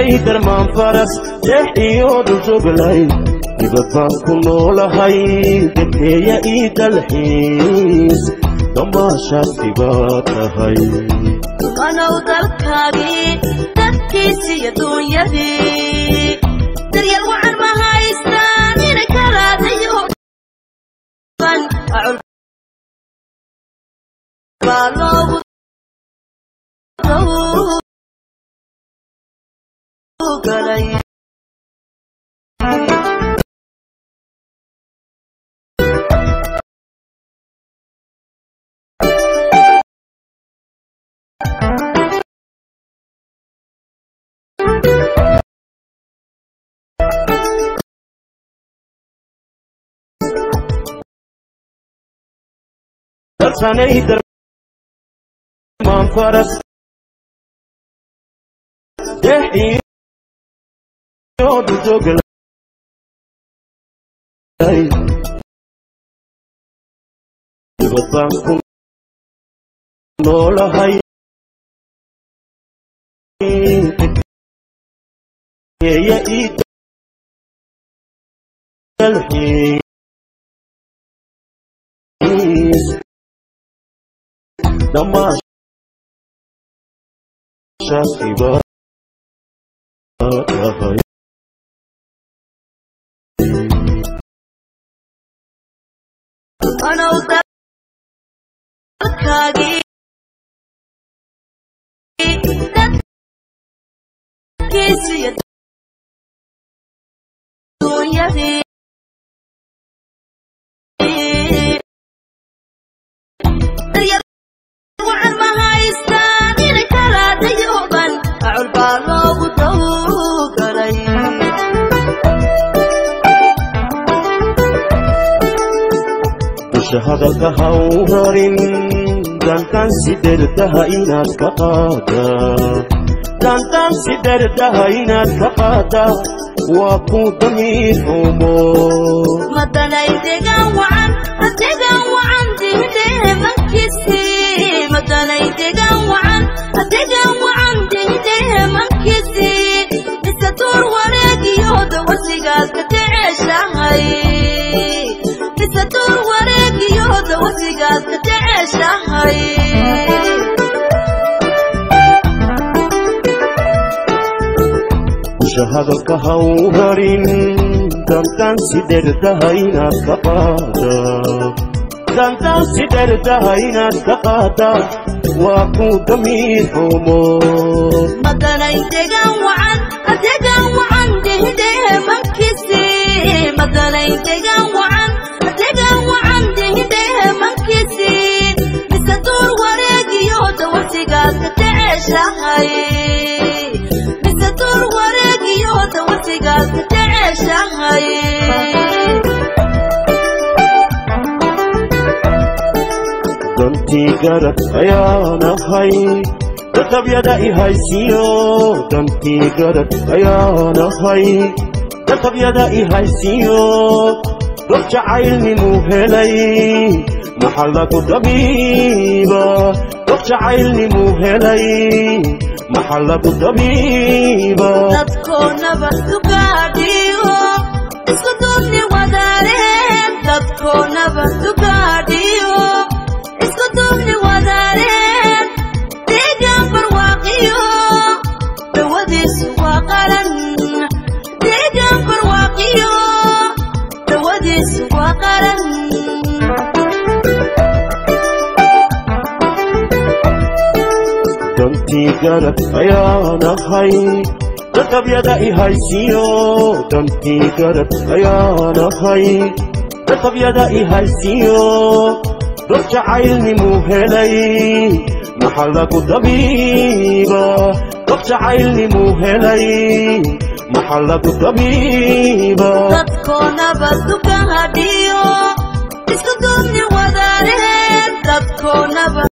Dalsanay darmaan faras jeex iyo dhuldoglay, dibad baan ku noolahay, degteeya ii dalxiis, damaashaadki baa tahay. Manow dalkaagii, dadkiisiyo duunyadii daryeel wacan ma haystaan, inay kalaadayuban baa loogu galay. Dalsanay darmaan faras jeex iyo dhuldoglay, dibad baan ku noolahay, degteeya ii dalxiis, damaashaadki baa tahay. Manow dalkaagii, dadkiisiyo duunyadii daryeel wacan ma haystaan, inay kalaadayuban acul baa loogu dawgalay. Dusha hadalka ha u rarin, dantan si derdaha inaad ka qaada, dantan si derdaha inaad ka qaada waa ku damiir xumo. Madanay degaan wacan, hadegaan wacan dihdeemankiisi, madanay degaan wacan, hadegaan wacan dihdeemankiisi, mise duur wareegiyo dawasigaad ka jeceshahay, mise duur wareegiyo dawasigaad ka jeceshahay. Dusha hadalka ha u rarin, dantan si derdaha inaad ka qaada, dantan si derdaha inaad ka qaada waa ku damiir xumo. Madanay degaan wacan, hadegaan wacan dihdeemankiisi, madanay degaan wacan, hadegaan wacan dihdeemankiisi, mise duur wareegiyo dawasigaad ka jeceshahay, mise duur wareegiyo dawasigaad ka jeceshahay. Dantii garad ayaanahay, databyada ihaysiyo, dantii garad ayaanahay, databyada ihaysiyo, dor jacaylnimuu helay, maxaa lagu dabiiba? Dor jacaylnimuu helay, maxaa lagu dabiiba? Dadkoonaba dugaadhiyo isku duubni wadaareen, dadkoonaba dugaadhiyo isku duubni wadaareen, deegaan barwaaqiyo dawadiisu waa qaran, deegaan barwaaqiyo dawadiisu waa qaran. Dantii garad ayaanahay, databyada ihaysiyo, dantii garad ayaanahay, databyada ihaysiyo, dor jacaylnimuu helay, maxaa lagu dabiiba? Dor jacaylnimuu helay, maxaa lagu dabiiba? Dadkoonaba dugaadhiyo